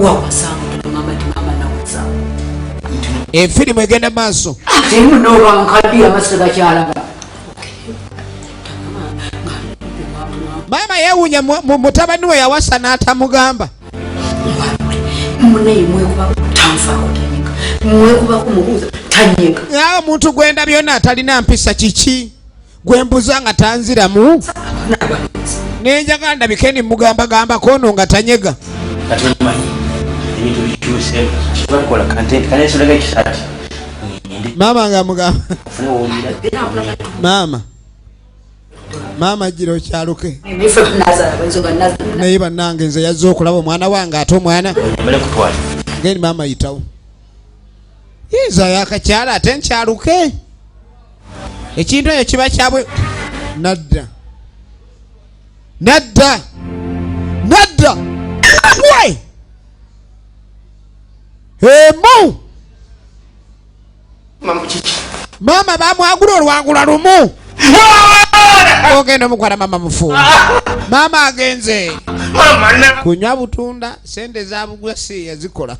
Wawasanga togamba nti maama nawasa. Efirimu egenda maaso. Ate muno bankaddi amaaso gakyalaba. Maama yeewuunya mutabani we yawasa n'atamugamba. Munaye mwekubako tanfaako tanyega, mwekubako mubuuza tanyega. Awo omuntu gwenda byonna atalina mpisa kiki gwembuza nga tanziramu nenjaga ndabike nimugambagambako ono nga tanyega. Kati omanyi ebintu bikyuse, kibakola content kanesolaga ekisaati ngende. Maama nga mugamba. Ofune wowulira. Maama, maama gira okyaluke. Naye bannange nze yazze okulaba omwana wange ate omwana Mmere kutwala. Geni maama yitawo yinza yakakyala ate nkyaluke ekintu ekyo kiba kyabwe. Nadda nadda nadda we emu. Maama bamwagula olwagula lumu ogenda omukwala maama mufu maama agenze kunywa butunda sente zabugula si yazikola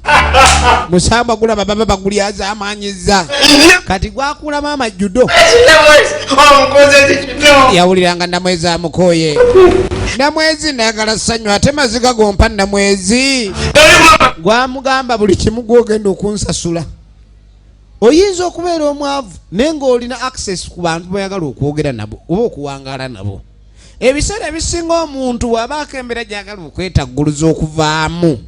musamba gulaba baba bagulyaza amanyiza kati gwakula maama judo yawuliranga Namwezi amukoye. Namwezi nayagala ssanyu ate maziga gompa. Namwezi gwamugamba buli kimu gwogenda okunsasula. Oyinza okubeera omwavu naye ng'olina access ku bantu boyagala okwogera nabo oba okuwangaala nabo. Ebiseera ebisinga omuntu bw'abaako embeera gyagala okwetagguluza okuvaamu,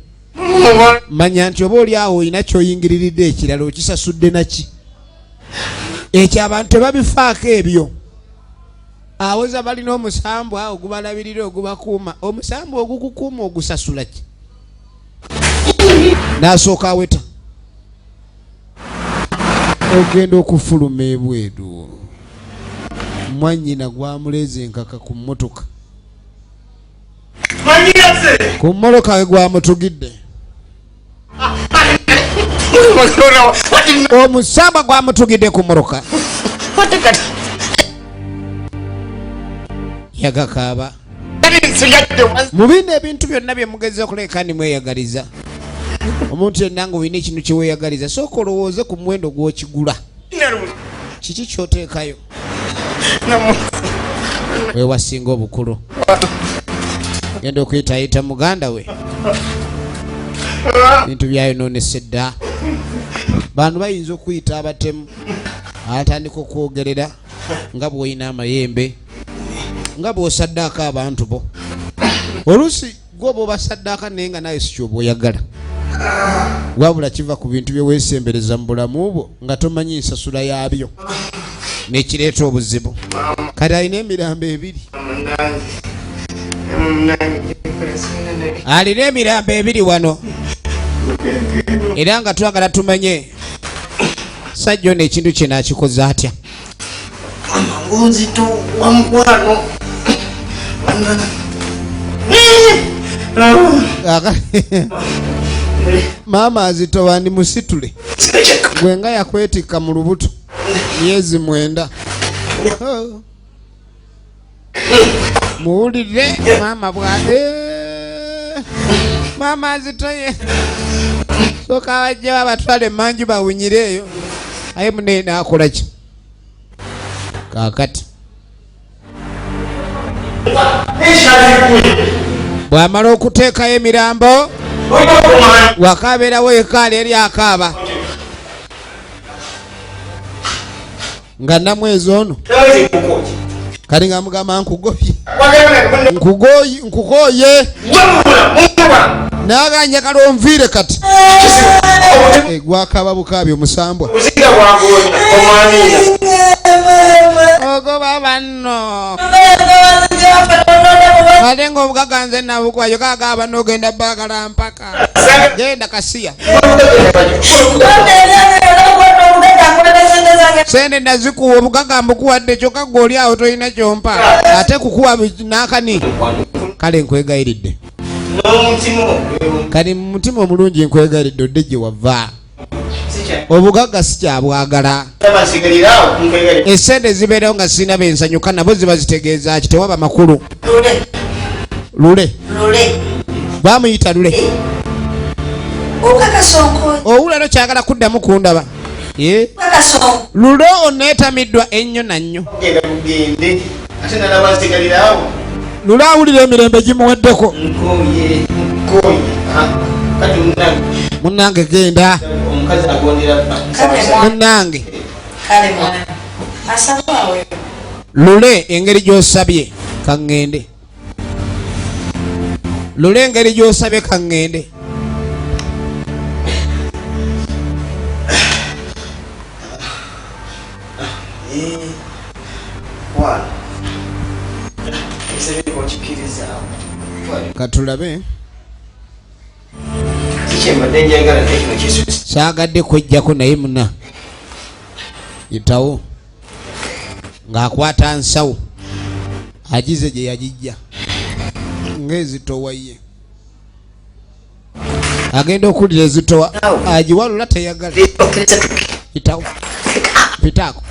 manya nti oba oli awo olina kyoyingiriridde ekirala okisasudde naki ekyo abantu tebabifaako ebyo. Awoza balina omusambwa ogubalabirira ogubakuuma. Omusambwa ogukukuuma ogusasula ki? N'asooka aweta ogenda okufuluma ebweru mwannyina gwamuleeza enkaka ku mmotoka ku mmotoka we gwamutugidde omusambwa gwamutugidde ku mmotoka yagakaaba. Mu bino ebintu byonna bye mugeza okuleka nimweyagaliza omuntu yenna nga olina ekintu kyeweeyagaliza sooka olowooze ku muwendo gw'okigula kiki kyoteekayo wewasinga obukulu. Genda okuyitayita muganda we bintu byayononese dda. Bantu bayinza okuyita abatemu atandika okwogerera nga bw'olina amayembe nga bw'osaddaako abantu bo. Oluusi gwe oba obasaddaaka naye nga naye si kyoba oyagala wabula kiva ku bintu bye weesembereza mu bulamu bwo nga tomanyi nsasula yaabyo nekireeta obuzibu. Kati alina emirambo ebiri, alina emirambo ebiri wano era nga twagala tumanye sajja ono ekintu kino akikoze atya. Nzito wa mukwano. Maama azitowa ndi musitule gwe nga yakwetikka mu lubuto myezi 9. Oh. Muwulire maama bwa maama azitoye soka bajja babatwale emanju bawunyire eyo aye munene nakola ki kakati bw'amala okuteekayo emirambo wakabeerawo ekaali eri akaaba nga Namwezi ono kali nga mugamba nkugobye nkugoyi nkukoye naga njagala onviire kati. Gwakaba bukabi omusambwa ogoba banno ate nga obugaga nze nabukwayo kagaba nogenda bagala mpaka genda kasiya sente nazikuwa obugaga mbukuwadde kyokka gwe oli awo tolina kyompa ate kukuwa nakani. Kale nkwegayiridde kati mu mutima omulungi nkwegayiridde odde gye wava. Obugagga si kyabwagala, esente zibeerawo nga sirina bensanyuka nabo ziba zitegeeza ki? Tewaba makulu. Lule bamuyita lule. Owulira kyagala kuddamu kundaba. Lulo oneetamiddwa ennyo na nnyo. Lulo awulira emirembe gimuweddeko. Munnange genda. Munnange. Lule engeri gy'osabye kaŋŋende. Lule engeri gy'osabye kaŋŋende. Katulabe. Saagadde kwejjako naye muna yitawo ng'akwata nsawo agize gye yagijja ng'ezitowa ye agenda okuwulira ezitowa agiwalula teyagala yitawo pitaako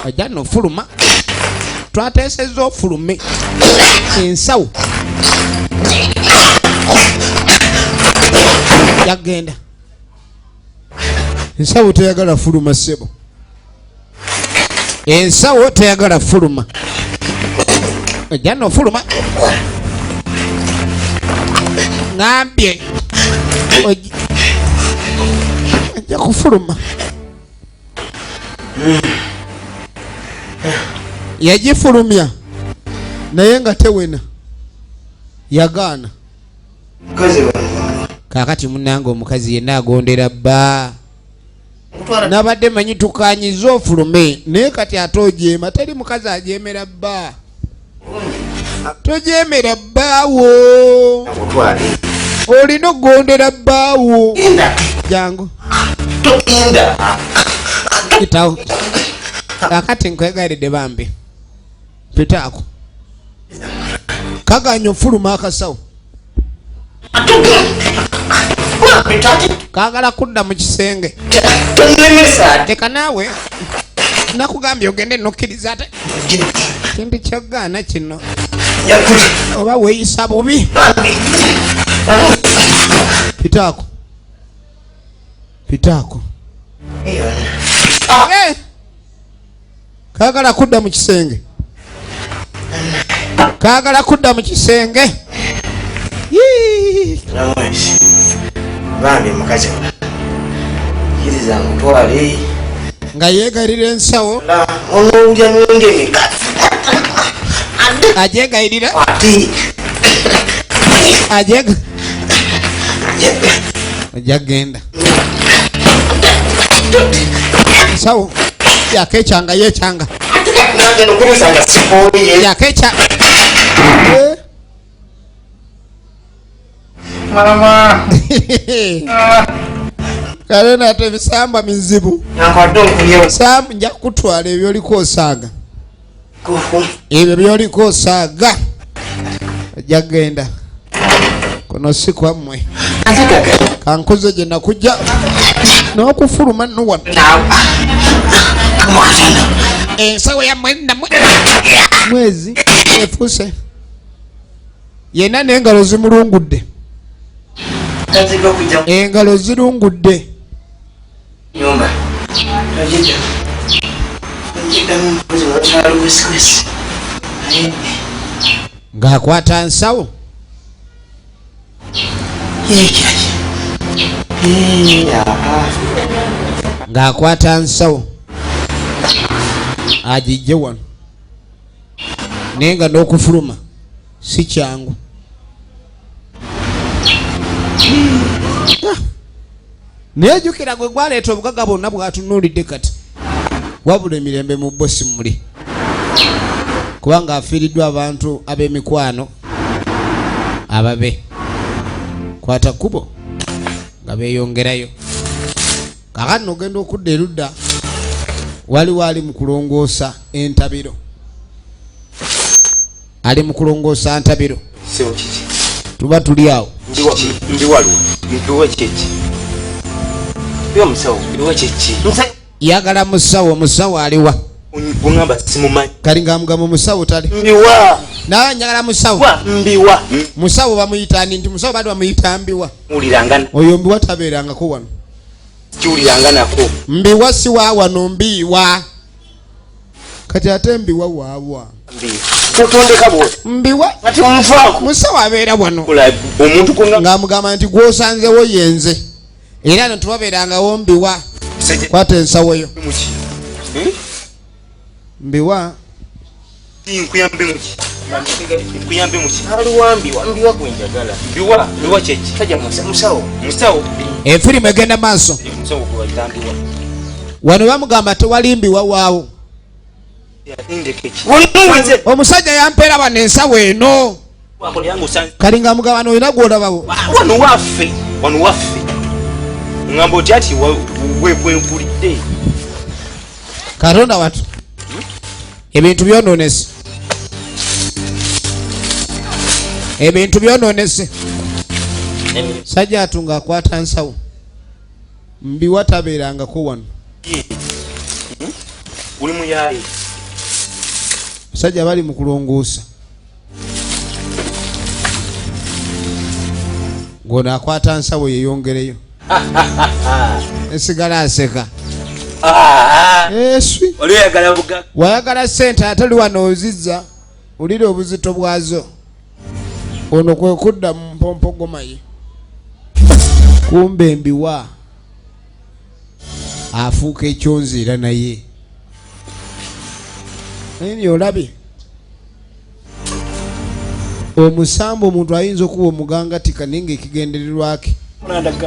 ajja nno fuluma twateesezza ofulume ensawo yagenda ensawo teyagala fuluma ssebo ensawo teyagala fuluma ojja nno ofuluma ngambye ojja kufuluma yagifulumya naye nga tewena yagaana. Kaakati munnange omukazi yenna agondera bba. Nabadde manyi tukanyiza ofulume naye kati ate ojeema. Teri mukazi ajeemera bba. Tojeemera bbaawo. Olina okugondera bbaawo. Jangu. Itawo. Kaakati nkwegayiridde bambi. Pitaako. Kaganya ofuluma akasawo. Kaagala kudda mu kisenge. Leka naawe nakugambye ogende nokkiriza ate kintu kyagaana kino oba weeyisa bubi. Pitaako. Pitaako. Kaagala kudda mu kisenge. Kaagala kudda mu kisenge. Bambi mukazi kkiriza nkutwale. Nga yeegayirira ensawo. Agyegayirira. Agyega. Ojja kugenda. Ensawo yakekyanga yekyanga. Yakekya. Mama. Kale nate ebisamba mizibu. Sam nja kutwala ebyoliko osaaga. Ebyo byoliko osaaga. Ojja kugenda. Kuno si kwammwe. Kankuze gye nakujja n'okufuluma nno wano. Ensawo yammwe nammwe mwezi efuuse. Yenna n'engalo zimulungudde. Engalo zirungudde. Ng'akwata nsawo. Ng'akwata nsawo. Agijje wano. Naye nga n'okufuluma si kyangu. Naye jjukira gwe gwaleeta obugagga bwonna bw'atunuulidde kati. Wabula emirembe mu bo si muli. Kubanga afiiriddwa abantu ab'emikwano ababe. Kwata kkubo nga beeyongerayo. Kaakati n'ogenda okudda erudda waliwo ali mu kulongoosa entabiro. Ali mu kulongoosa ntabiro. Tuba tuli awo. Yagala musawo, omusawo aliwa? Gungamba simumanyi. Kali nga mugamba musawo tali. Mbiwa. Naye njagala musawo. Mbiwa. Musawo bamuyita ani? Nti musawo bado bamuyita Mbiwa. Ulirangana. Oyo Mbiwa tabeerangako wano. Kiwuliranga nako. Mbiwa si wa wano, Mbiwa. Kati ate Mbiwa waawa. Kutondeka bw'oti. Mbiwa. Kati nfaako. Musawo abeera wano. Omuntu kunga Ng'amugamba nti gw'osanzewo yenze. Era no tubabeerangawo Mbiwa. Kwata ensawo yo. Muki. Mbiwa. Nkuyambe muki. Nkuyambe muki. Aliwa Mbiwa, Mbiwa gwe njagala. Mbiwa, Mbiwa kyeki? Tajja musawo. Musawo. Efirimu egenda maaso. Musawo gwe bayita Mbiwa. Wano bamugamba tewali Mbiwa waawo. Omusajja yampeera wano ensawo eno. Kali nga mugabano olina gw'olabawo. Wano waffe, wano waffe. Ngamba oti ati wekwenkulidde. Katonda watu. Ebintu byonoonese. Ebintu byonoonese. Sajja atunga akwata nsawo. Mbiwa tabeerangako wano. Uli muyaye. Sajja bali mu kulongoosa. Ngono akwata nsawo yeyongereyo. Esigala aseka. Eswi. Wayagala ssente ate oli wano ozizza, olira obuzito bwazo. Ono kwe kudda mu mpompogoma ye. Kumbe Mbiwa afuuka ekyonzi era naye. Naye olabye omusambu omuntu ayinza okuba omugangatika naye ng'ekigendererwake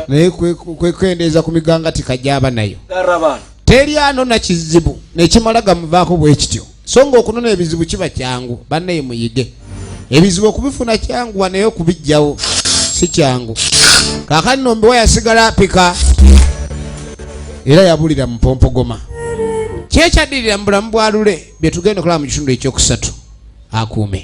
naye kwekendeeza ku migangatika gy'aba nayo. Teri anona kizibu nekimala gamuvaako bwe kityo. So ng'okunona ebizibu kiba kyangu, bannaye muyige. Ebizibu okubifuna kyanguwa naye okubiggyawo si kyangu. Kaakati nno Mbiwa yasigala apika era yabulira mu mpompogoma. Ki ekyaddirira mu bulamu bwa Lule bye tugenda okulaba mu kitundu ekyokusatu. Akuume.